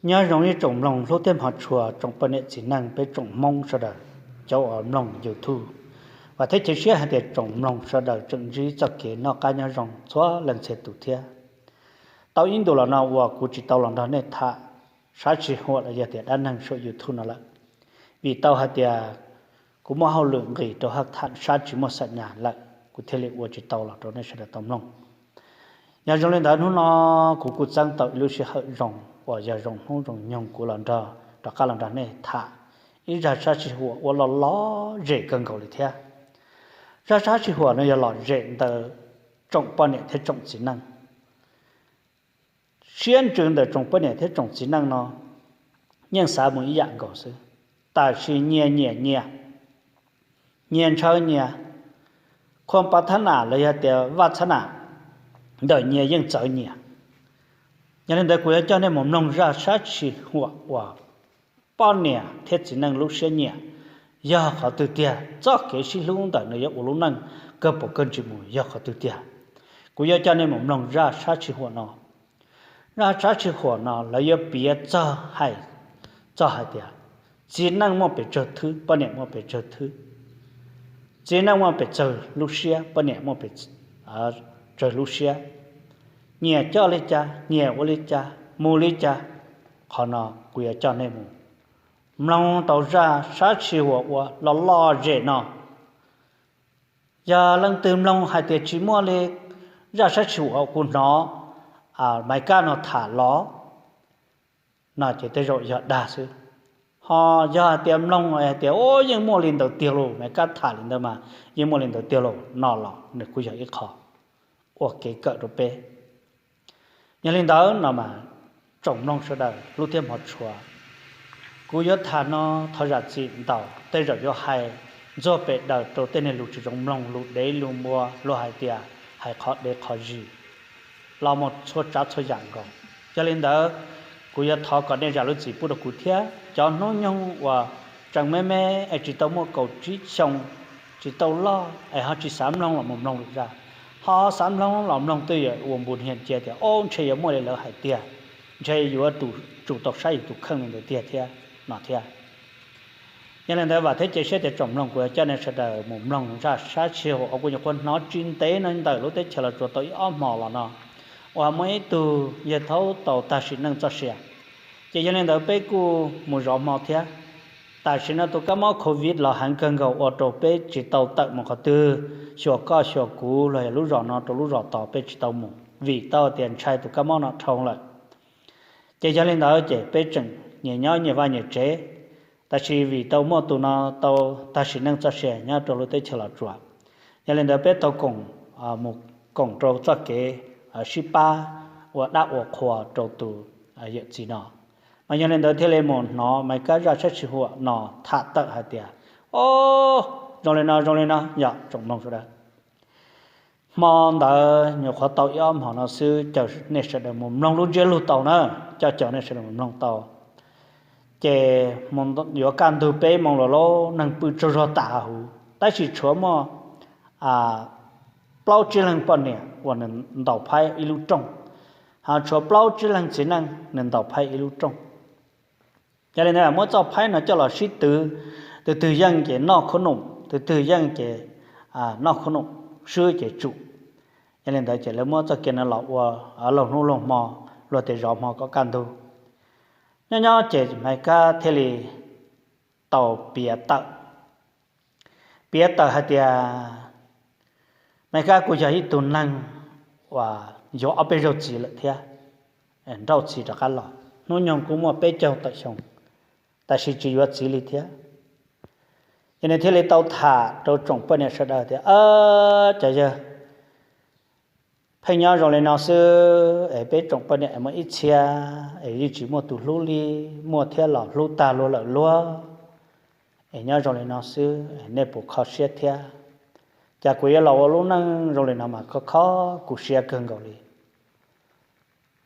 Nyob zoo ib tsoom mloog hlub thiab hmov tshua tsoom poj niam txiv neej peb tsoom Hmoob sawv daws, cov uas mloog YouTube. Vam thiab cia siab hais tias tsoom mloog sawv daws tseem ntsib txoj kev noj qab nyob zoo txhua leej txhia tus thiab. Tau ib ntus los no uas kuv tsis tau los nrog nej tham sab sij huam los yog tias dab neeg saum YouTube no lawm, vim tau hais tias kuv muaj hauj lwm nqis rau haj tham sab tsis muaj xam nyas lawm, kuv thiaj li ua tsis tau los rau nej sawv daws tau mloog. Yog zoo li ntawd hnub no kuv kuj txeeb tau ib lub sij hawm zoo uas yog zoo hnub zoo nyoog kuv los nrog, rov qab los nrog nej tham ib zaj sab sij huam uas lom lom zem kawg nkaus li thiab. Zaj sab sij huam no yog lom zem ntawm tsoom poj niam thiab tsoom txiv neej. Siab ntsws ntawm tsoom poj niam thiab tsoom txiv neej no yeej xav mus ib yam nkaus xwb, tab sis nyias nyiam nyias, nyias ntshaw nyias, khuam pav thab nam los yog tias vaj thab nam ntawm nyias yeej txawv nyias. Yog li ntawd kuv yuav coj nej mus mloog zaj sab sij huam uas poj niam thiab txiv neej lub siab nyiam yog qhov twg tiag, txoj kev sib hlub ntawm nws yuav ua lub neej kawg puas kawg ntsis mus yog qhov twg tiag. Kuv yuav coj nej mus mloog zaj sab sij huam no. Zaj sab sij huam no lawv yuav piav txog hais, txog hais tias txiv neej muaj pes tsawg thwb, poj niam muaj pes tsawg thwb, txiv neej muaj pes tsawg lub siab, poj niam muaj pes tsawg lub siab, nyias coj li cas, nyias ua li cas, mus li cas. Qhov no kuv yuav coj nej mus mloog tau zaj sab sij huam uas lom lom zem no. Yog leej twg mloog hais tias tsis muaj li zaj sab sij huam kuv hnov Maiv Kab no tham los no ces tej zaum yog dag xwb. Ho yog hais tias mloog hais tias u yeej muaj li ntawd tiag lauj, Maiv Kab tham li ntawd mas yeej muaj li ntawd tiag lauj no los nws kuj yog ib qho ua kev kawm rau peb. Yog li ntawd no mas tsoom mloog sawv daws hlub thiab hmov tshua, kuv yuav tham no thov zam txim ntau, tej zaum yuav hais ntxuag pem daws rau tej neeg lus tsis zoo mloog, lus dev lus npua, luag hais tias hais qhov dev qhov zis los mus txhua tsav txhua yam nkaus. Yog li ntawd kuv yuav thov kom nej zam lub txim pub rau kuv thiab. Cov hnub nyoog uas tseem me me es tsis tau muaj kaum tsib xyoo, tsis tau loj es ho tsis xav mloog los mus mloog lwm zaj, ho xav mloog los mloog twb yuav ua npu niag cia tias o ntshe yuav muaj li lawv hais tiag, ntshe yuav tsum tau saib yus tus kheej li ntawd tiag thiab no thiab. Yog li ntawd vam thiab cia siab tias tsoom mloog kuv yuav coj nej sawv daws mus mloog zaj sab sij huam uas kuv nyuam qhuav hnov tsis ntev no ntawm lub teb chaws Los Tsuas tau ib ob hmo los no, uas muaj ib tug yawg thaub tau tag sim neej txoj sia. Ces yog li ntawd peb kuj mus zov hmo thiab. Tam sim no tus kab mob covid los heev kawg nkaus ua rau peb tsis tau tawm mus qhov twg, xyuas koj xyuas kuv los yog lub zos no rau lub zos tod peb tsis tau mus vim tau tias ntshai tus kab mob no dhau lawm. Ces yog li ntawd ces peb tseem nyias nyob nyias vaj nyias tsev, tab sis vim tau muaj tus no tau tag sim neej txoj sia nyob rau lub teb chaws Los Tsuas, yog li ntawd peb tau koom, mus koom rau txoj kev sib pab ua dab ua qhua rau tus yawm txiv no. Mas yog li ntawd thiaj li mus hnov Maiv Kab zaj sab sij huam no tham tawm hais tias, o, zoo li no zoo li no yog tsoom mloog sawv daws. Hmo ntawd nyuam qhuav tau ib ob hmo no xwb, caw nej sawv daws mus mloog lub ntsiab lus tau na, coj caw nej sawv daws mus mloog tau. Ces yuav kaj ntug peb moos los lauj, neeg pw tsaug zog tas huv, tab sis tshuav muaj plaub tsib leeg poj niam uas nws ntaus phaib ib lub rooj, ho tshuav plaub tsib leeg txiv neej nws ntaus phaib ib lub rooj. Yog li ntawd muab txoj phaib no coj los sib twv, tus twg yeej ces noj khub num, tus twg yeej ces noj khub num, swb ces tsum. Yog li ntawd ces lawv muab txoj kev no los ua laug hnub laug hmo, luag tias zov hmo kom kaj ntug. Nyob nyob ces Maiv Kab thiaj li tau piav tawm, piav tawm hais tias Maiv Kab kuj yog ib tug neeg uas yuav ob peb zaug txiv lawm thiab, nrauj txiv rov qab los, hnub nyoog kuj muaj peb caug tawm xyoo, tab sis tsis yuav txiv li thiab. Ces nws thiaj li tau tham rau tsoom poj niam sawv daws tias, cov yawg, pheej nyob zoo li no xwb es peb tsoom poj niam es muaj ib txhia es yeej tsis muaj tus hlub li, muaj thiab los hlub tag luag lawm luag, es nyob zoo li no xwb es nej puas kho siab thiab? Cas kuv yuav los ua lub neej zoo li no mas kho kho kuv siab kawg nkaus li.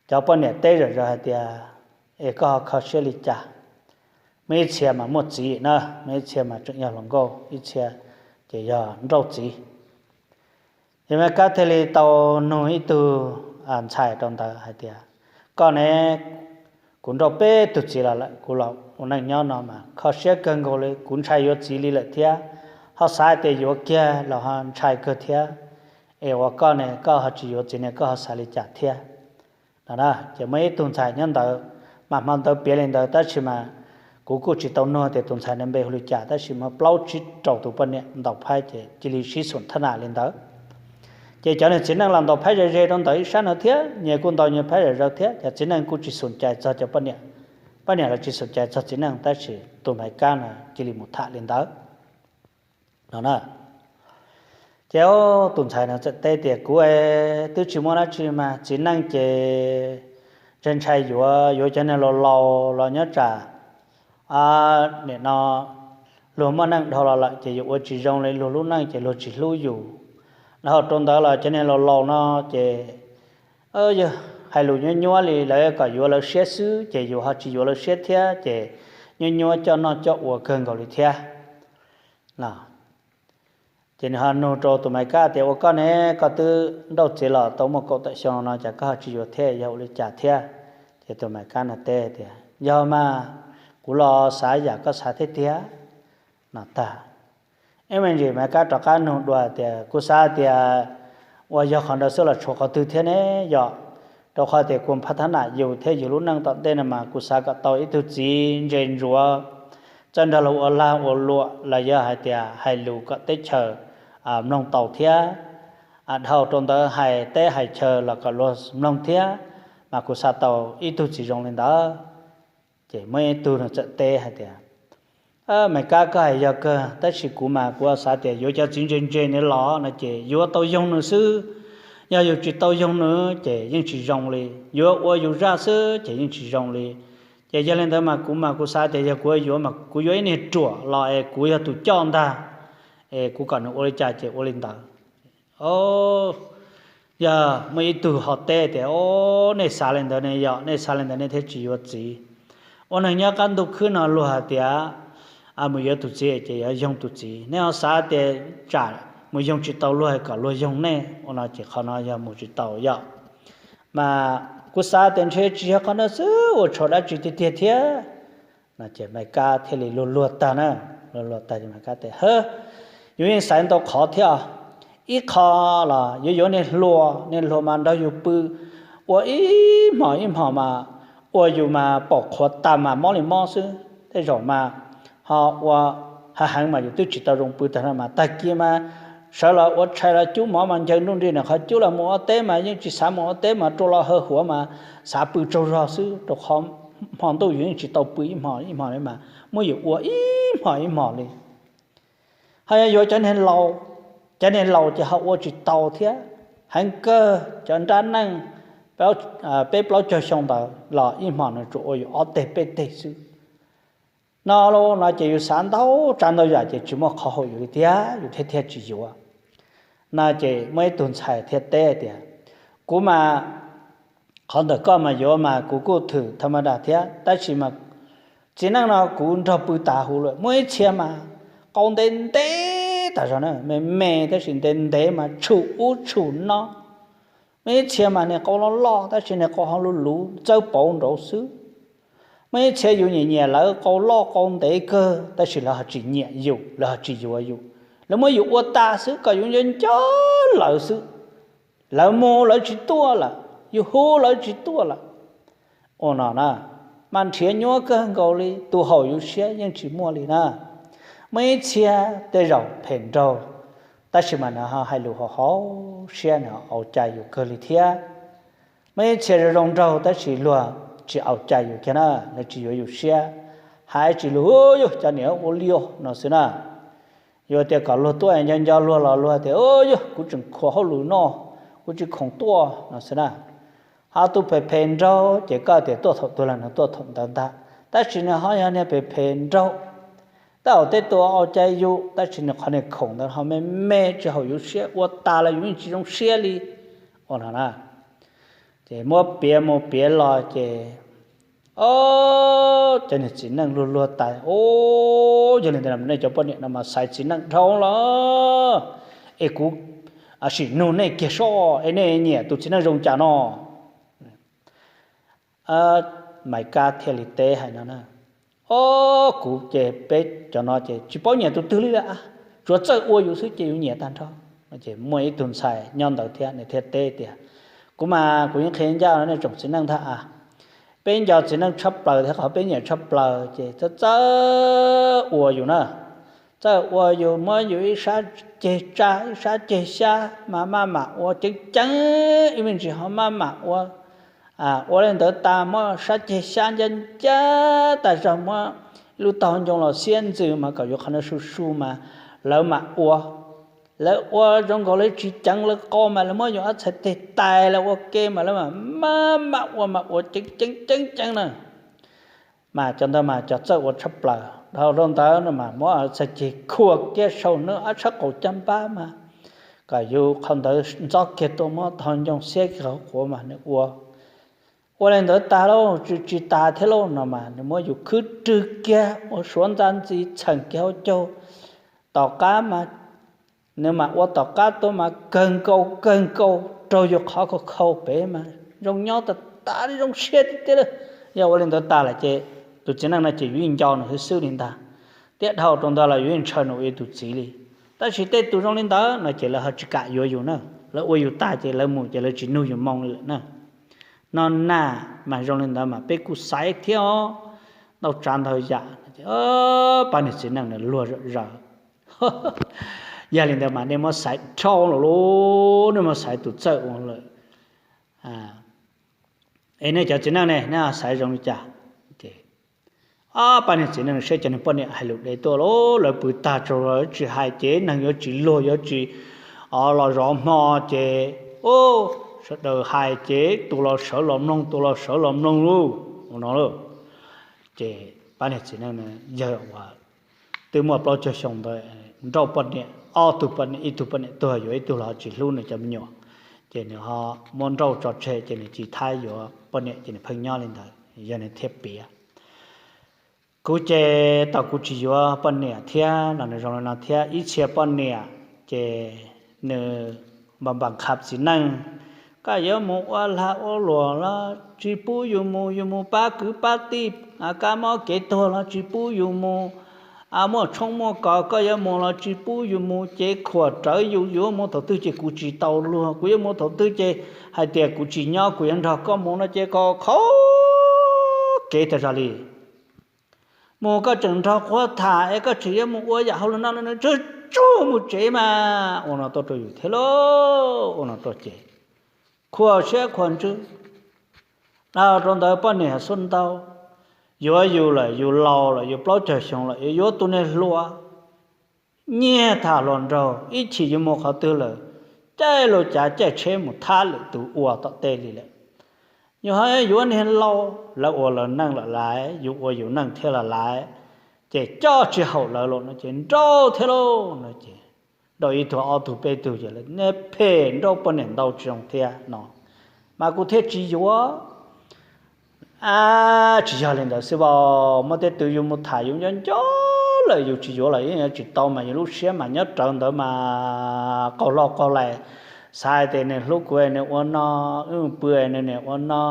Cov poj niam teb zom zaws hais tias, es koj ho kho siab li cas? Muaj ib txhia mas muaj txiv na, muaj ib txhia mas tseem yog hluas nkauj, ib txhia ces yog nrauj txiv. Ces Maiv Kab thiaj li tau nug ib tug ntxhais rau ntawd hais tias, koj ne, kuv nrauj peb tug txiv los lawm, kuv los ua neej nyob no mas kho siab kawg nkaus li, kuv ntshai yuav txiv li lawm thiab, ho xav tias yuav kiag los ho ntshai kawg thiab. Es ua koj ne, koj ho tsis yuav txiv ne, koj ho xav li cas thiab? No na, ces muaj ib tug ntxhais nyob ntawd, mas hmo ntawd piav li ntawd tab sis mas kuv kuj tsis tau nug tias tus ntxhais no npe hu li cas, tab sis muaj plaub tsib rau tus poj niam ntaus phaib ces cia li sib xum thab nas li ntawd. Ces cov niag txiv neej los ntaus phaib ze ze rau ntawm ib sab no thiab, nyias kuj ntaus nyias phaib zom zaws thiab, cov txiv neej kuj tsis xum cai txog cov poj niam, poj niam los tsis xum cai txog txiv neej, tab sis tus Maiv Kab no cia li mus tham li ntawd no na. Ces tus ntxhais no txawm teb tias, kuv twb tsis muaj dab tsi mas txiv neej ces ntshai ntshai yuav, yuav cov niag laus laus los nyob tsam nim no luag muaj neej dhau los lawm ces yus ua tsis zoo li luag lub neej ces luag tsis hlub yus. Dhau rau ntawd los cov niag laus laus no ces yog hais lus nyuab nyuab li, lawv kom yuav lawv siab xwb ces yus ho tsis yuav lawv siab thiab ces nyuab nyuab coj noj coj ua kawg nkaus li thiab. Ces nws ho nug rau tus Maiv Kab tias, ua koj ne, koj twb nrauj txiv los tau muaj kaum tawm xyoo no cas koj ho tsis yuav thiab, yog ua li cas thiab? Ces tus Maiv Kab no teb tias, yog mas, kuv los xav yam koj xav thiab tiag. No tag, ib me ntsis Maiv Kab rov qab nug dua tias, kuv xav tias uas yog qhov ntawd xwb los tshuav qhov twg thiab ne? Yog rau qhov tias kuv phaj thab nam yus thiab yus lub neej tom ntej no mas kuv xav kom tau ib tug txiv ntse ntsuav, txawj nrog luag ua lag ua luam los yog hais tias hais lus kom teb chaws mloog tau thiab. Dhau rau ntawd hais teb hais chaw los kom luag mloog thiab, mas kuv xav tau ib tug txiv zoo li ntawd. Ces muaj ib tug nws txawm teb hais tias, Maiv Kab, koj hais yog kawg, tab sis kuv mas kuv xav tias yuav cov txiv ntse ntse nws los no ces yuav tau yoog nws xwb. Yog yus tsis tau yoog nws ces yeej tsis zoo li, yuav ua yus zaj xwb ces yeej tsis zoo li. Ces yog li ntawd mas kuv mas kuv xav tias yog kuv yuav mas kuv yuav ib niag ruam los es kuv yog tus coj ntag, es kuv kom nws ua li cas ces ua li ntawd. Yog muaj ib tug ho teb tias, o, nej xav li ntawd ne, yog nej xav li ntawd nej thiaj tsis yuav txiv. Ua neeg nyob qab ntuj khwb no luag hais tias mus yuav tus txiv ces yuav yoog tus txiv, nej ho xav tias tsam mus yoog tsis tau luag kom luag yoog nej, ua no ces qhov no yog mus tsis tau yom. Mas kuv xav tias ntshe tsis yog qhov no xwb, ua tshauv dab tsi tiag tiag thiab. No ces Maiv Kab thiaj li luag luag tag na, luag luag tag ces Maiv Kab tias, hwb, yus yeej xaiv ntau qhov thiab os. Ib qho los yuav yuav niag hluas, niag hluas mas nrog yus pw ua ib hmos ib hmos mas ua yus mas pom qhuav tas mas mob li mob xwb. Tej zaum mas ho ua hav heev mas yus twb tsis tau zoo pw tag no mas tag kis mas sawv los ua tshais los cub mov mas ncaws nruj nri nws qhov cub los mus ua teb mas yeej tsis xav mus ua teb mas rua los hawv huav mas xav pw tsaug zog xwb, rau qhov hmo ntuj yus yeej tsis tau pw ib hmos ib hmos li mas muab yus ua ib hmos ib hmos li. Ho yog yuav cov niag laus, cov niag laus ces ho ua tsis tau thiab. Heev kawg cov nrab neej peb plaub caug xyoo ntawd los ib hmos nws tsuas ua yus ob teg peb teg xwb. No los no ces yus xav ntau tsav ntau yam ces tsis muaj qhov haum yus li thiab, yus thiaj thiaj tsis yuav. No ces muaj ib tug ntxhais thiaj teb tias, kuv mas, qhov ntawm koj mas yuav mas kuv kuj thwm tha ma das thiab, tab sis mas txiv neej no kuv nrog pw tas huv lawm. Muaj ib txhia mas qau ntev ntev tas zog na, me me tab sis ntev ntev mas tshum ub tshum no. Muaj ib txhia mas niag qau loj loj tab sis niag qau ho luv luv txawb pauv nraud xwb. Muaj ib txhia yus nyiam nyiam lawv qau loj qau ntev kawg tab sis lawv ho tsis nyiam yus, lawv ho tsis yuav yus. Lawv muab yus ua tas xwb kom yus nco nco lawv xwb. Lawv mus lawv tsis tuaj lawm, yus hu lawv tsis tuaj lawm. Ua no na, mas nrhiav nyuaj kawg nkaus li, tus haum yus siab yeej tsis muaj li na. Muaj ib txhia tej zaum phem nraug, tab sis mas nws ho hais lus haum haum siab, nws ho au cai yus kawg li thiab. Muaj ib txhia zoo zoo nraug tab sis luag tsis au cai yus kiag na, nws tsis yuav yus siab, hais tsis lus, yus cov niam ua liaj no xwb na. Yuav tias kom luag tuaj nco nco luag los luag tias, yog kuv tseem khuam hauj lwm no, kuv tsis khoom tuaj no xwb na. Ho tus phem phem nraug ces koj tias tuaj thaum twg los nws tuaj thaum ntawd ntag, tab sis nws ho yog niag phem phem nraug. Tab sis tej tus au cai yus tab sis nws qhov niag khoom ntawd ho me me tsis haum yus siab, ua tas los yus yeej tsis zoo siab li. Ua no na, ces muab piav mus piav los ces, o, cov niag txiv neej luag luag tas, o, yog li ntawd nej cov poj niam no mas xaiv txiv neej dhau los, es kuv sim nug nej kiag soj es nej nyiam tus txiv neej zoo cas no. Maiv Kab thiaj li teb hais no na, o, kuv ces peb cov no ces tsis paub nyiam tus twg li lawm, tsuav txawj ua yus xwb ces yus nyiam tag nrho. Ces muaj ib tug ntxhais nyob ntawd thiab nws thiaj teb tias, kuv mas kuv yeej qhia ncaj nej tsoom txiv neej ntag a, peb nco txiv neej tshaj plaws thiab qhov peb nyiam tshaj plaws ces txawj txawj ua yus na. Txawj ua yus muab yus ib sab ceg tsa ib sab ceg xyab mas maj mam ua ceev ceev, ib me ntsis ho maj mam ua. Ua li ntawd tas muab sab ceg xyab ncab ncab tas zog, muab lub taub hau ncoo los xiab ntxws mas kom yus qhov no su su mas lawv mam ua. Lawv ua zoo nkaus li tsis ceev lawv qau mas lawv muab yus ob txhais tes tais los ua ke mas lawv mam maj mam ua mas ua ceev ceev ceev ceev na. Mas cov ntawd mas cov txawj ua tshaj plaws. Dhau rau ntawd no mas muab txhais ceg khuam kiag saum nws ob tshab qaum caj npab mas kom yus qhov ntawd ntxob kiag tuaj, muab taub hau ncoo xiab kiag hauv quav mas nws ua. Ua li ntawd tas lauj, tsis tas thiab lauj no mas nws muab yus khwb rwg kiag ua suav ntxa ntxi txheem kiag hauv caug. Tom qab mas nws mam ua tom qab tuaj mas kawg nkaus kawg nkaus raug yus qhov khau khau pem mas zoo nyob tas tas li, zoo siab tiag tiag li. Yog ua li ntawd tas lawm ces tus txiv neej no ces yus yeej nco nws xwb xwb li ntag, thiab dhau rau ntawd los yus yeej ntshaw nws ua yus tus txiv li. Tab sis tej tus zoo li ntawd no ces lawv ho tsis kam yuav yus na, lawv ua yus tas ces lawv mus ces lawv tsis nug yus moo li lawm na. No na, mas zoo li ntawd mas peb kuj xaiv thiab os, ntau tsav ntau yam. Pab niag txiv neej nws luag zom zaws. Yog li ntawd mas nej muab xaiv dhau lawm lauj, nej muab xaiv tus txawj ua lawm. Es nej cov txiv neej ne, nej xaiv zoo li cas? Ob pab niag txiv neej saib cov niag poj niam hais lus dev tuaj lauj, lawv pw tag tsaug los tsis hais ces neeg yuav tsis luag yuav tsis los zov hmo ces sawv daws hais ces tus los sawv los mloog, tus los sawv los mloog lauj no. Ces pab niag txiv neej yawg uas twb muaj plaub caug xyoo ntawd nrauj poj niam, ob tug poj niam, ib tug poj niam tuag yuav ib tug los tsis hlub nws cov me nyuam, ces nws ho muab nrauj tso tseg ces nws tsis thab yuav poj niam ces nws pheej nyob li ntawd, yog nws thiaj piav. Kuv ces tau kuv tsis yuav poj niam thiab los nws zoo li no thiab, ib txhia poj niam ces nws npa npa qhab txiv neej, koj yuav mus ua lag ua luam los tsis pub yus mus, yus mus pab kwv pab tij, kab mob kev tuag los tsis pub yus mus, muaj tshoob muaj kos koj yuav mus los tsis pub yus mus, ces khuam rawv yus, yus mus thaum twg ces kuv tsis tau luag, kuv yuav mus thaum twg ces hais tias kuv tsis nyob kuv yuav nrog koj mus no ces koj khaub kev tag zog li. Mus koj tseem nrog qhuav tham es koj tseem yuav mus ua yam hauj lwm no, nws tsuag tsuag mus tsev mas ua no tuaj rau yus thiab lauj, ua no tuaj ces khuam siab khuam ntsws. Dhau rau ntawd poj niam xub ntau, yuav yus lawm, yus laus lawm, yus plaub caug xyoo lawm yuav yuav tus niag hluas, nyiag tham hluas nraug, ib chim yus mus qhov twg lawm, caij luag cav caij tsheb mus thab lwm tus ua tom tej li lawm. Yus ho yuav niag laus, lawv ua lawv neej lawm laiv, yus ua yus neej thiab lawm laiv, ces coj tsis haum lawv los no ces nrauj thiab lauj no ces nrauj ib tug ob tug peb tug ces lawv niag phem nrauj poj niam ntau tsis zoo thiab no, mas kuv thiaj tsis yuav. Ab, tsis yog li ntawd xwb as, muaj tej tw yus mus tham yus nco nco lawm yus tsis yuav los yeej yuav tsis tau mas yus lub siab mas nyob rawv ntawd mas qaug loj qaug lais, xav tias nws hlub kuv nws ua no, wb pw nws niam ua no,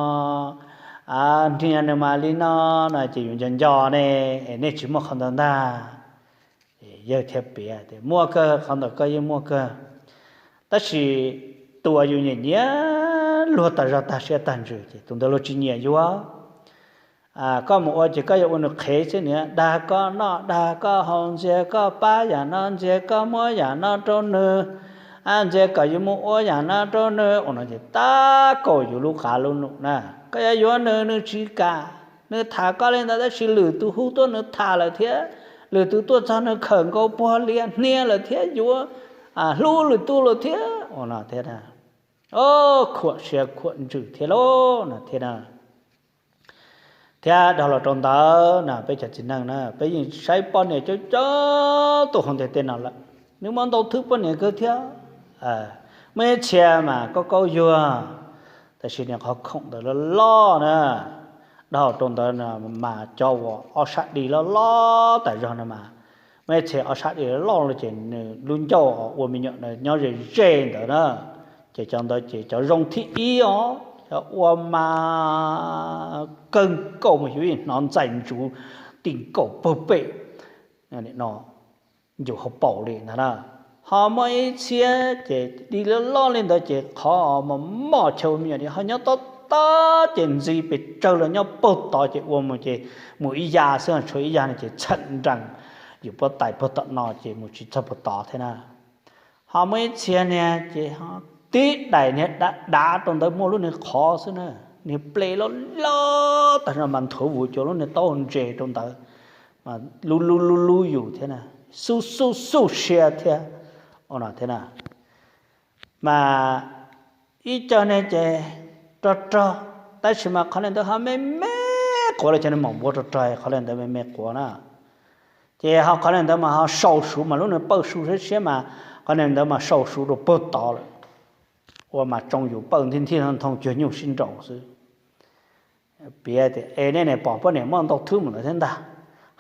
hnia nws mas li no no ces yus nco nco ne, es nej tsis muaj qhov ntawd ntag. Yawg thiaj piav tias muaj kawg, qhov ntawd koj yeej muaj kawg, tab sis tus uas yus nyiam nyiam luag tas zog tag siab tag ntsws ces tus ntawd luag tsis nyiam yuav. Koj mus ua ces koj yuav ua nws qhev xwb, niam dag koj noj dag koj haus, ntxias koj pab yam no ntxias koj muab yam no rau nws, ntxias kom yus mus ua yam no rau nws ua no ces tab kaum yus lub qav lub num na. Koj yuav yuav nws nws tsis kam, nws tham koj li ntawd tab sis lwm tus hu tuaj nws tham lawm thiab, lwm tus tuaj txog nws khawm nkaus puag lias hnia lawm thiab, yuav hlub lwm tus lawm thiab ua no thiab. Khuam siab khuam ntsws thiab lauj no thiab na. Thiab dhau los rau ntawd na peb cov txiv neej na peb yeej saib poj niam coob coob tuaj hauv ntiaj teb no lawm, nws muaj ntau thwb poj niam kawg thiab. Muaj ib txhia mas kaub kaub yuag, tab sis nws qhov khoom ntawd loj loj na. Dhau rau ntawd mas cov uas ob sab di loj loj tas zog no mas, muaj ib txhia ob sab di loj loj ces nws lub ncauj ua me nyuam nyob ze ze ntawd na, ces cov ntawd ces cov zoo thib ib os. Ua mas kawg nkaus mas yus hnov ntxais ntsuv ti nkaus pawg pem no, yus hauv paus li ntag na. Ho muaj ib txhia ces dig loj loj li ntawd ces qhov mas moj chaw me nyuam li ho nyob tob tob ces ntxi pes tsawg los nyob pawg tod ces ua mus ces mus ib ya xwb, tshuav ib ya no ces txheem nrees yus pob tais pawg tom no ces mus tsis txog pawg tod thiab na. Ho muaj ib txhia niag ces tib daim niag dav dav rau ntawd muaj lub niag qhov xwb na, niag ple loj loj tag zog mas nthuav vus cov lub niag taub hau ntses rau ntawd, mas lub lub lub lub yus thiab na, xub xub xub sia thiab. Ua no thiab na, mas ib co niag ces rog rog, tab sis mas qhov niag ntawd ho me me quav los cov niag maum npua rog rog, qhov niag ntawd me me quav na. Ces ho qhov niag ntawd mas ho sau suv mas lub niag pawj su siab siab mas qhov niag ntawd mas sau suv rau pawg tod lawm, ua mas tsoo yus pawj nthij nthij nthooj cuag nyuj sib nraus xwb. Piav tias, Es nej niam pom poj niam muaj ntau thwb mus lawm thiab ntag?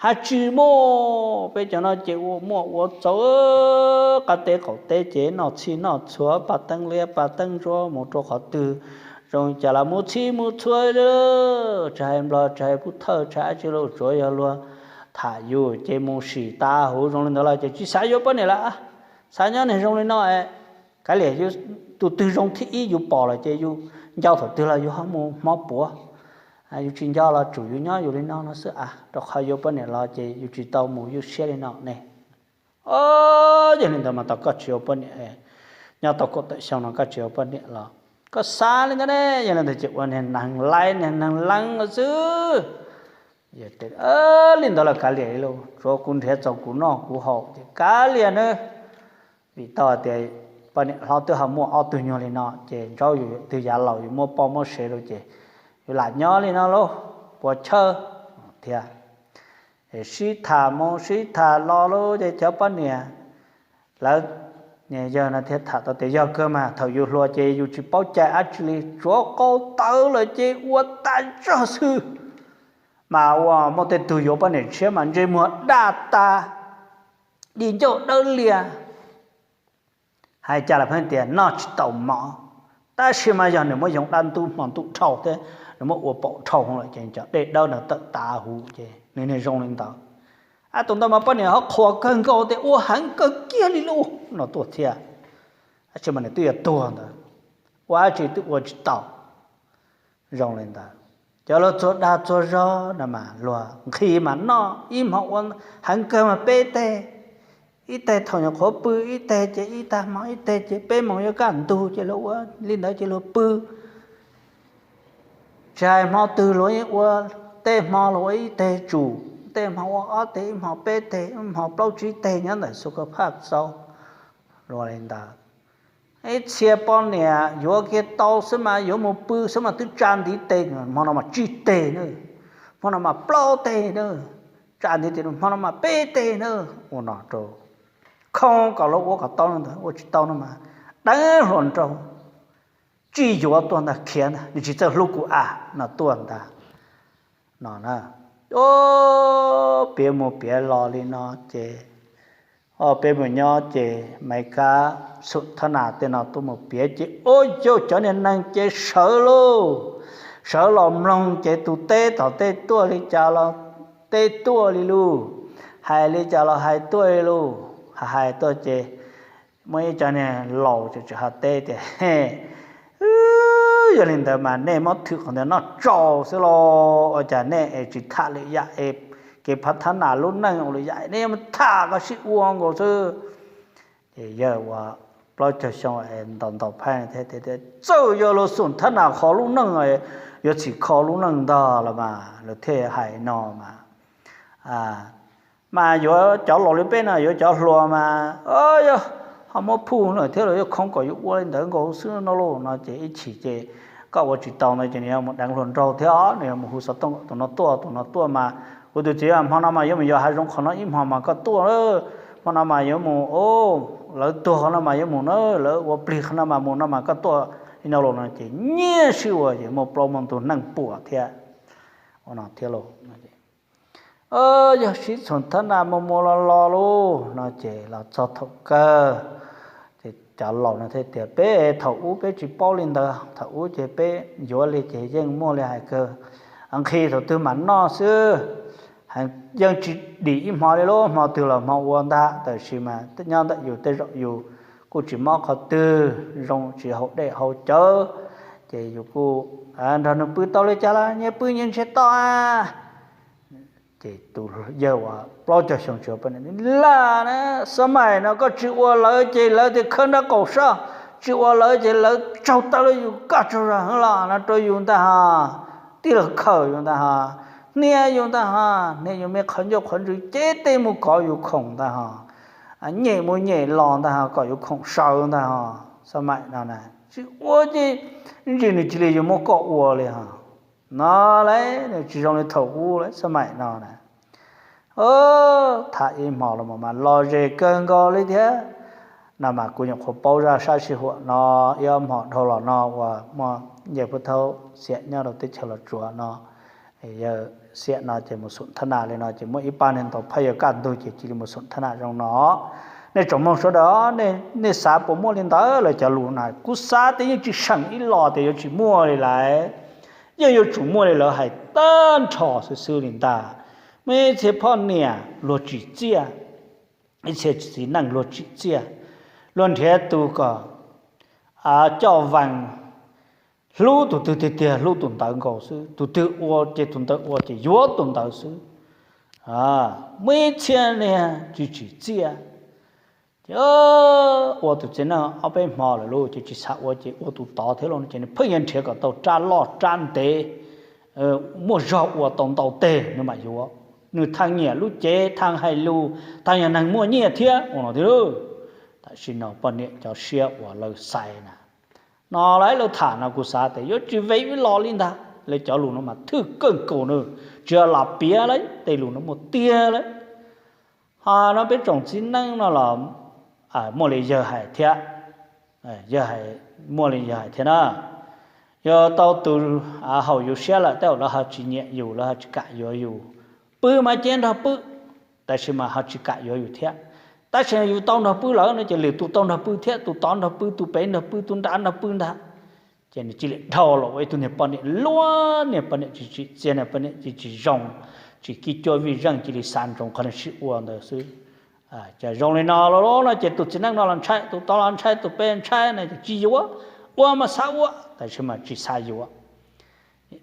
Haj tsis muaj, peb cov no ces ua muaj ua txaus, qab teb qaum teb ces noj txhij noj txhua, pa teeb liab pa teeb ntsuab, mus rau qhov twg zoo cas los mus txhij mus txhua, tsis hais nplog tsis hais pub thawj tsis hais dab tsi los tsuav yog luag tham yus ces mus sim tas huv zoo li ntawd los ces tsis xav yuav poj niam lawm. Xav nyob niag zoo li no, kav liam, tus twg zoo thib ib yus pom lawm ces yus nco thaum twg los yus ho mus hmo puav. Yus tsis nco los tsum yus nyob yus li no no xwb a, rau qhov yuav poj niam los ces yus tsis tau mus ywj siab li no ne. Yog li ntawd mas tau koj tsis yuav poj niam, nyob tau kaum tawm xyoo no koj tsis yuav poj niam los koj xav li ntawd ne. Yog li ntawd ces ua niag neeg laib niag neeg leeb xwb. Li ntawd los kav liam lauj, tsuav kuv nrhiav txaus kuv noj kuv haus ces kav liam nawb. Vim tau hais tias poj niam hlob twb ho muaj ob tug nyuag li no ces ntsaub yus twg yav laus yus muab poj muab sev lawm ces yus lam nyob li no lauj, puas chawj thiab. Sib tham mus sib tham los lauj ces cov poj niam lawv, yawg no thiaj tham tau tias yog kawg mas thaum yus hluas ces yus tsis paub cai dab tsi li, tsuav qau tawv lawm ces ua tas zog xwb. Mas ua muaj tej tug yuav poj niam tshiab mas ntsej muag daj tas, di ncauj dawb lias, hais cas los pheej tias noj tsis tau mov, tab sis mas yog nws muab yoov dab ntub hmo ntuj dhau thiab nws muab ua paum dhau lawm ces cov dej dawb no tawm tas huv ces nws niag zoo li ntawd. Ab, tus ntawd mas poj niam ho qhuas kawg nkaus tias ua heev kawg kiag li lauj, no tuaj thiab. Tab sis mas nws twb yuav tuag ntawd, ua dab tsi twb ua tsis tau. Zoo li ntawd, cov luag txuag dag txuag zog no mas luag nqhis mas noj, ib hmo ua heev kawg mas peb teg, ib teg thaum nyuam qhuav pw, ib teg ces ib tag hmo, ib teg ces peb moos yuav kaj ntug ces luag ua li ntawd ces luag pw. Tsis hais hmo twg luag yeej ua, tej hmo luag ua ib teg tsum, tej hmo ua ob teg, ib hmo peb teg, ib hmo plaub tsib teg nyob ntawm xu ka phaj xau luag li ntawd. Ib txhia poj niam yuav kiag tau xwb mas yuav mus pw xwb mas twb tsa ntiv tes, hmo no mas tsib teg na, hmo no mas plaub teg na, tsa ntiv tes hmo no mas peb teg na. Ua no rau, khoo kom luag ua kom tau no ntag, ua tsis tau no mas deev hluas nraug, tsis yuav tuaj ntag, khiav ntag, nws tsis txawj hlub kuv a, no tuaj ntag. No na, piav mus piav los li no ces, o, peb mus nyob ces Maiv Kab Xum Thab Nas tej no tuaj mus piav ces ua rau cov niag neeg ces sawv lauj, sawv los mloog ces tus teb tom tej tuaj li cas los teb tuaj li lauj, hais li cas los hais tuaj li lauj, hais hais tuaj ces muaj ib co niag laus tseem ho teb tias, Yog li ntawd mas nej muab thwm qhov ntawd noj tsau xwb los ua cas nej es tsis tham lwm yam es kev phav thab nas lub neej ua lwm yam, nej yuav mus tham koj sib ua nkaus xwb. Ces yawg uas plaub caug xyoo es ntaus ntaus phaj thiab tias, Txawm yog luag Xum Thab Nas kho lub neej, yuav txhim kho lub neej ntag los mas lawv thiaj hais no mas. Mas yuav cov laus li peb no yuav cov hluas mas, yog ho muab phuj lawm thiab los yuav khoo kom yuav ua li ntawd nkaus xwb no lauj. No ces ib chim ces koj ua tsis tau ntawd ces nws yuav mus deev hluas nraug thiab, nws yuav mus hu xov tooj kom tus no tuaj, tus no tuaj mas, Kuv tus txiv, hmo no mas yuav mus yos hav zoov qhov no ib hmos mas koj tuaj, hmo no mas yuav mus, lawv tuag qhov no mas yuav mus na, lawv ua plig qhov no mas mus no mas koj tuaj li no los no ces nyiaj sib ua ces muaj plaub muaj ntug neej puam thiab. Ua no thiab lauj. Yog sib Xum Thab Nas mus mus los los lauj no ces los txog thaum kawg ces cov laus no thiaj tias peb thaum ub peb tsis paub li ntawd, thaum ub ces peb yuav li ces yeej muaj li hais kawg, nqhis thaum twg mam noj xwb, yeej tsis dim ib hmo li, lub hmo twg los hmo ua ntag. Tab sis mas nyob ntawm yus tej zaum yus kuj tsis mob qhov twg, zoo tsis haus dej haus cawv, ces yus kuj nrog nws pw tau li cas los nyias pw nyias ntsiag to. Ces tus yawg uas plaub caug xyoo tsis ua poj niam, Laj na, xab maim no koj tsis ua lawv ces lawv tias khawb nrab qaum soj, tsis ua lawv ces lawv tsaug taw li yus, koj tsaug zog heev los no rau yus ntag ho, tij laug khawm yus ntag ho, hnia yus ntag ho, hnia yus me qhov ncauj qhov ntswg ces tej mus kov yus khoom ntag ho, nyem mus nyem los ntag ho kom yus khoom sawv ntag ho. Xab maim no na, tsis ua ces ntsis nws cia li yuav muab koj ua li ho. No las nws tsis zoo li thaum ub lawm, xab maim no na. Tham ib hmo los mas lom zem kawg nkaus li thiab. No mas kuv nyuam qhuav paub zaj sab sij huam no ib ob hmo dhau los no uas muaj yawg Phub Thaub Xiam nyob rau teb chaws Los Tsuas no, yawg Xiam no ces mus xum thab nas li no ces muaj ib pab neeg ntaus phaj yawg kaj ntug ces cia li mus xum thab nas zoo no. Nej tsoom mloog sawv daws, nej xav puas muaj li ntawd lawv cov lus na? Kuv xav tias yeej tsis seem ib los tias yuav tsis muaj li lawm. Yeej yuav tsum muaj li lawv hais tag nrho xwb xwb li ntag. Muaj ib txhia poj niam luag tsim txiaj, ib txhia txiv neej luag tsim txiaj, luag nrhiav tus kom coj vees, hlub tus twg tiag tiag hlub tus ntawd nkaus xwb, tus twg ua ces tus ntawd ua ces yuav tus ntawd xwb. Muaj ib txhia niag tsis tsim txiaj, ces ua tus txiv neej ob peb hmo lawm lauj, ces tsis xav ua ces ua tus tod thiab lauj, ces nws pheej yuav nrhiav kom tau rab loj rab ntev, muaj zog ua tau ntau teg nws mam yuav. Nws thaj nyiam lub cev, thaj hais lus, thaj yog neeg muaj nyiaj thiab ua no thiab lauj. Tam sim no poj niam cov siab uas lawv xaiv na, no lawv tham no kuv xav tias yuav tsis ve ib los li ntag. Lawv cov lus no mas thwj kawg nkaus na, tsis yog lam piav lawm, tej lus no muaj tiag lawm. Ho no peb tsoom txiv neej no los muaj li yawg hais thiab, yawg hais, muaj li yawg hais thiab na. Yog tau tus haum yus siab lawm tej zaum lawv ho tsis nyiam yus, lawv ho tsis kam yuav yus. Pw mas cia nrog pw, tab sis mas ho tsis kam yuav yus thiab. Tab sis yus tau nrog pw lawm no ces lwm tus tau nrog pw thiab, tus tod nrog pw, tus pem nrog pw, tus nrad nrog pw ntag. Ces nws cia li dhau los ua ib tug niag poj niam luaj, niag poj niam tsis tsim txiaj, niag poj niam tsis, tsis zoo, tsis kib cuab vij zeej, cia li xav ntsoov qhov nws sib ua ntawd xwb. Ces zoo li no los no ces tus txiv neej no los ntshai, tus tod los ntshai, tus pem ntshai na, ces tsis yuav, ua mas xav ua tab sis mas tsis xav yuav.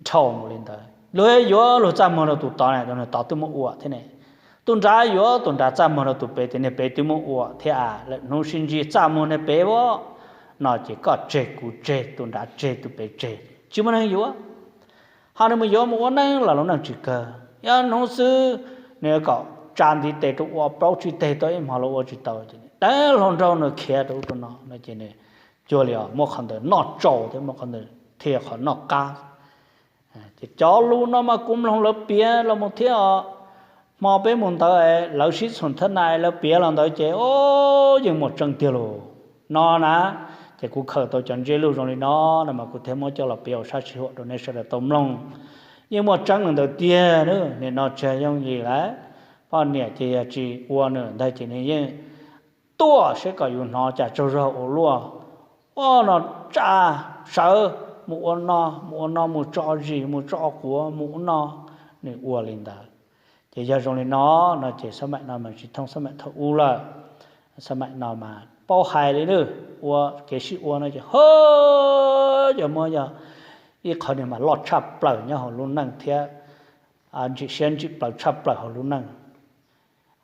Dhau mus li ntawd, luag yuav luag txaj muag rau tus tod na, tus tod twb muab ua thiab ne. Tus nrad yuav tus nrad txaj muag rau tus pem, tias niag pem twb muab ua thiab, lwm hnub sib ntsib txaj muag niag pem as, no ces koj tseg kuv tseg, tus nrad tseg tus pem tseg, tsis muaj neeg yuav. Ho nws mus yuav mus ua neej los lub neej tsis kawg, yog hnub xwb nws kom tsa ntiv tes rau ua plaub tsib teg tau ib hmo los ua tsis tau, deev hluas nraug nws khiav rau ub rau no no ces nws cuag li muab qhov ntawd noj tsau thiab muab qhov ntawd thiaj qhov noj qab. Ces cov lus no mas kuv mloog lawv piav los mus thiab os. Hmo peb mus ntawd lawv sib txhum thab nais lawv piav los ntawd ces o, yeej muaj tseeb tiag lauj. No na, ces kuv khaws tau cov ntsiab lus zoo li no no mas kuv thiaj muab coj los piav ua sab sij huam rau nej sawv daws tau mloog. Yeej muaj tseeb li ntawd tiag, nim no tsis yooj yim lawm. Poj niam ces yog tsis ua nws ntag ces nws yeej tuaj saib kom yus hnov cas tsaug zog ua luaj. Ua no tsa, sawv, mus ua no mus ua no, mus tso zis mus tso quav mus ua no, nws ua li ntawd. Ces yog zoo li no, no ces xab maim no mas tsis thooj xab maim thaum ub lawm. Xab maim no mas paub hais li lawm, ua kev sib ua no ces ho, yog muab yog ib qhov niag mas loj tshaj plaws nyob hauv lub neej thiab ntsim siab ntsim plaws tshaj plaws hauv lub neej.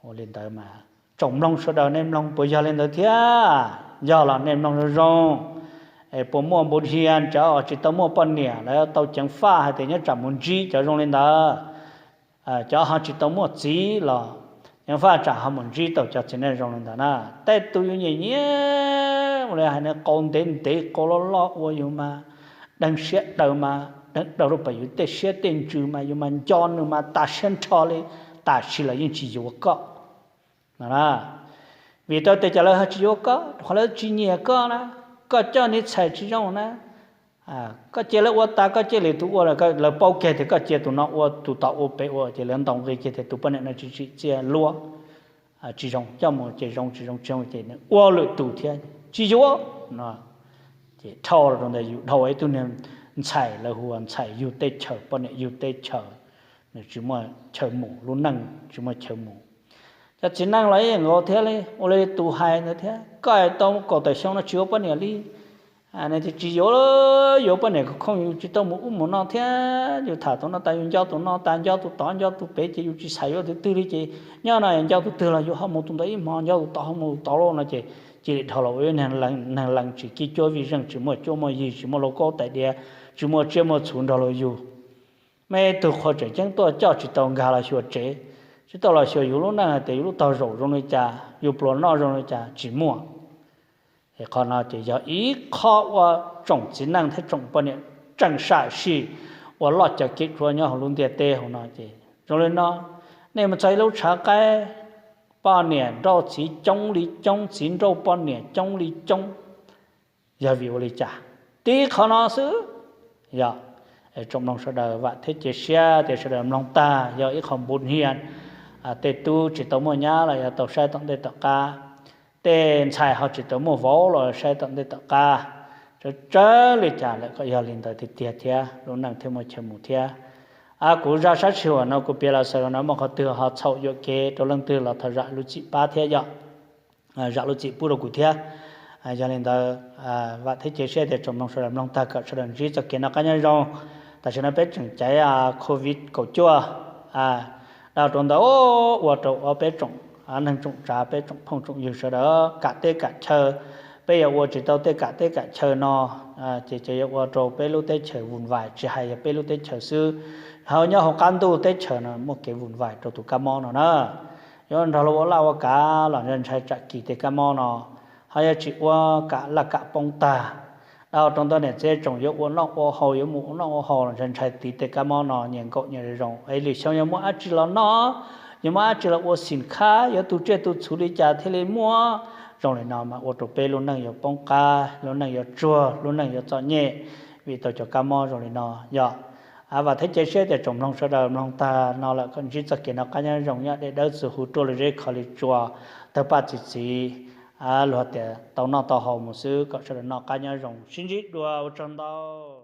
Ua li ntawd mas tsoom mloog sawv daws nej mloog puas yog li ntawd thiab? Yog los nej mloog zoo zoo, es puas muaj npu dhia cov uas tsis tau muaj poj niam lawv tau ceev faj hais tias nyob tsam mus ntsib cov zoo li ntawd. Cov ho tsis tau muaj txiv los ceev faj tsam ho mus ntsib tau cov txiv neej zoo li ntawd na. Tej tus yus nyiam nyiam ua li hais nws qau ntev ntev qau loj loj ua yus mas deev siab daws mas deev daws rau pem yus tej siab tej ntsws mas yus mas nco nws mas tas siab nrho li, tam sis los yeej tsis yuav koj no na. Vim tau tias cas lawv ho tsis yuav koj? Rau qhov lawv tsis nyiam koj na, koj coj niag txhais tsis zoo na. Koj cia lawv ua tas koj cia li tus ua, lawv paub kiag tias koj cia tus no ua tus tod ua pem ua ces lawv ntaus nqi kiag tias tus poj niam no tsis tsim txiaj luaj, tsis zoo, coj mus ces zoo tsis zoo tsis zoo ces nws ua lwm tus thiab. tsis yuav no. Ces dhau los rau ntawd yus dhau ib tug niag ntxhais, lawv hu ua ntxhais yug teb chaws, poj niam yug teb chaws, nws tsis muaj chaw mus, lub neej tsis muaj chaw mus. Cov txiv neej los ib yam nkaus thiab li, ua li tus hais ntawd thiab, koj tau kaum tawm xyoo no tsis ua poj niam li. Nws tias tsis yuav, yuav poj niam khoom yus tsis tau mus ub mus no thiab, yus tham tus no tas yus nco tus no tas, nco tus tod nco tus pem, ces yus tsis xav yuav tus twg li. Ces nyob no nco tus twg los yus ho mus tus ntawd ib hmo, nco tus tod ho mus tus tod lauj no. Ces cia li dhau los ua ib neeg lees tsis kib cuab vij zeej, tsis muaj cuab muaj yig, tsis muaj lauj kaub tais diav, tsis muaj tsiaj muaj txhu nrog luag yug. Muaj ib tug qhua tseem ceeb tuaj coj tsis tau nkag los xyuas tsev, tsis tau los xyuas yus lub neej hais tias yus lub taug zaum zoo li cas, yus pluas noj zoo li cas, tsis muaj. Es qhov no ces yog ib qho uas tsoom txiv neej thiab tsoom poj niam tseem sam sim ua loj cov kev tshuav nyob hauv lub ntiaj teb hauv no. Ces zoo li no, nej mus txog ib lub tshav qaib, poj niam nrauj txiv coob li coob, txiv nrauj poj niam coob li coob. Yog vim ua li cas? Tib qho no xwb. Yog, tsoom mloog sawv daws vam thiab cia siab tias sawv daws mloog tag yog ib qho npuv hnia, tej tub tsis tau muaj nyab los yog tau saib tom ntej tom qab, tej ntxhais ho tsis tau muaj vauv los saib tom ntej tom qab. Tsawg tsawg li cas lawm, kom yog li ntawd tiag tiag thiab, lub neej thiaj muaj chaw mus thiab. Kuv zaj sab sij huam no kuv piav los xaus no, muaj qhov twg ho txhaum yuam kev rau leej twg los thov zam lub txim pab thiab yom. Zam lub txim pub rau kuv thiab. Yog li ntawd, vam thiab cia siab tias tsoom mloog sawv daws mloog tag kom sawv daws ntsib txoj kev noj qab nyob zoo. Tam sim no peb tseem caiv covid kaum cuaj, dhau rau ntawd ua rau peb tsoom neeg tsoom tsav, peb tsoom phooj tsoom ywg sawv daws kam teb kam chaw. Peb yuav ua tsis tau tej kam teb kam chaw no, ces ces yuav ua rau peb lub teb chaws vus vais, tsis hais yog peb lub teb chaws xwb, hauv nyob hauv qab ntuj teb chaws no muaj kev vus vais rau tus kab mob no na. Yuav nrog luag ua laj ua kav los ntshai tsam kis tej kab mob no, ho yog tsis ua kam laj kam poob tag. Dhau rau ntawd niam txiv tsoom yuav ua noj ua haus, yuav mus ua noj ua haus los ntshai ntshai tiv tej kab mob no nyias nkaum nyias zoo. Es lwm xyoo yog muaj dab tsi los noj, yog muaj dab tsi los ua xim khab, yuav tu tsiaj tu txhu li cas thiaj li muaj. Zoo li no mas ua rau peb lub neej yuav poob qab, lub neej yuav tsuag, lub neej yuav txom nyem vim tau cov kab mob zoo li no yog. Vam thiab cia siab tias tsoom mloog sawv daws mloog tag no lawm kom ntsib txoj kev noj qab nyob zoo, nyob deb dawb txuas huv ruaj, lom zem kho li tsua, tawg paj txi txiv, luag tias tau noj tau haus mus xwb, kom sawv daws noj qab nyob zoo, sib ntsib dua, ua tsaug ntau.